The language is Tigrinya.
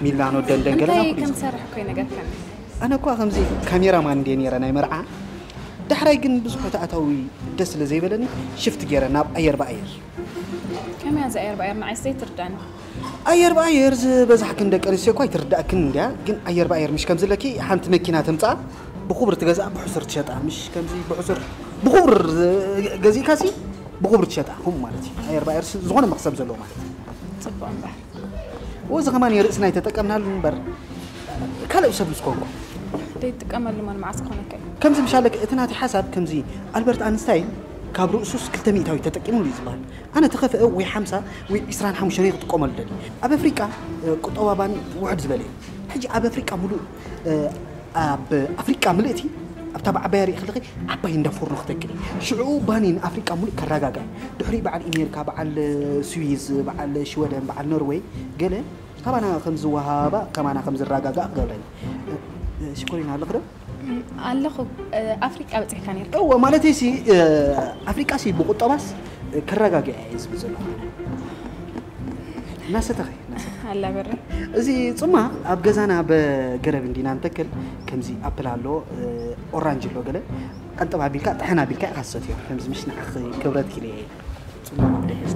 ሚላኖ ደንደን ገለና እንታይ ኩሉ ከም ትሰርሕ እኮ ይነገርከኒ። ኣነ እኳ ከምዚ ካሜራማን እንደ ነረ ናይ መርዓ ዳሕራይ ግን ብዙሕ ተኣታዊ ደስ ስለ ዘይበለኒ ሽፍት ገይረ ናብ ኣየር ብኣየር። ከመይ እያ እዛ ኣየር ብኣየር ንዓይስ ዘይትርዳኒ? ኣየር ብኣየር ዝበዛሕክን ደቂ ኣንስትዮ እኳ ኣይትርዳእክን እንድያ። ግን ኣየር ብኣየር ምሽ ከም ዝለኪ ሓንቲ መኪና ተምፃ ብኩብር ትገዝኣ ብሕሱር ትሸጣ። ምሽ ከምዚ ብሕሱር ብኩብር ገዚእካሲ ብኩብር ትሸጣ። ከምኡ ማለት እዩ። ኣየር ብኣየር ዝኾነ መክሰብ ዘለዎ ማለት እዩ። ፅቡቅ እምበር። ወዚ ከማን የርእስና ኣይተጠቀምናሉ እምበር ካልእ ሰብ ምስ ኮንኩ ዘይትጥቀመሉ መን መዓስ ክኾነካ እዩ? ከምዚ ምሻለክ እቲ ናተይ ሓሳብ ከምዚ ኣልበርት ኣንስታይን ካብ ርእሱስ ክልተ ሚእታዊት ተጠቂሙሉ እዩ ዝበሃል። ኣነ ተኸፍአ ወይ ሓምሳ ወይ ዕስራን ሓሙሽተን ክጥቀመሉ ደሊ። ኣብ ኣፍሪቃ ቁጠባ ባኒ ውሕድ ዝበለ እዩ። ሕጂ ኣብ ኣፍሪቃ ሙሉእ ኣብ ኣፍሪቃ ምልእቲ ኣብታ ብዓባያ ርኢ ከለኺ ዓባይ እንዳ ፎርኖ ክተክል እዩ። ሽዑ ባኒ ንኣፍሪቃ ሙሉእ ከረጋጋ እዩ። ድሕሪ በዓል ኣሜሪካ፣ በዓል ስዊዝ፣ በዓል ሽወደን፣ በዓል ኖርወይ ገለ ካባና ከም ዝወሃባ ከማና ከም ዝረጋጋእ ክገብረን ሽኮሪና ኣለኽዶ ኣለኹ። ኣፍሪቃ በፂሕካ ነርካ። እወ ማለተይ ሲ ኣፍሪቃ ሲ ብቁጠባስ ከረጋግያ እየ ዝብል ዘለኹ። እናሰተኸ እናሰተ ኣላ በረ እዚ ጽማ ኣብ ገዛና በገረብ እንዲና ንተክል። ከምዚ ኣፕል ኣሎ፣ ኦራንጅ ኣሎ፣ ገለ ቀንጠብ ኣቢልካ ጥሕን ኣቢልካ ኢኻ ትሰትዮ። ከምዚ ምሽ ንዓኺ ክብረት ኪለ እየ ጽማ ደስ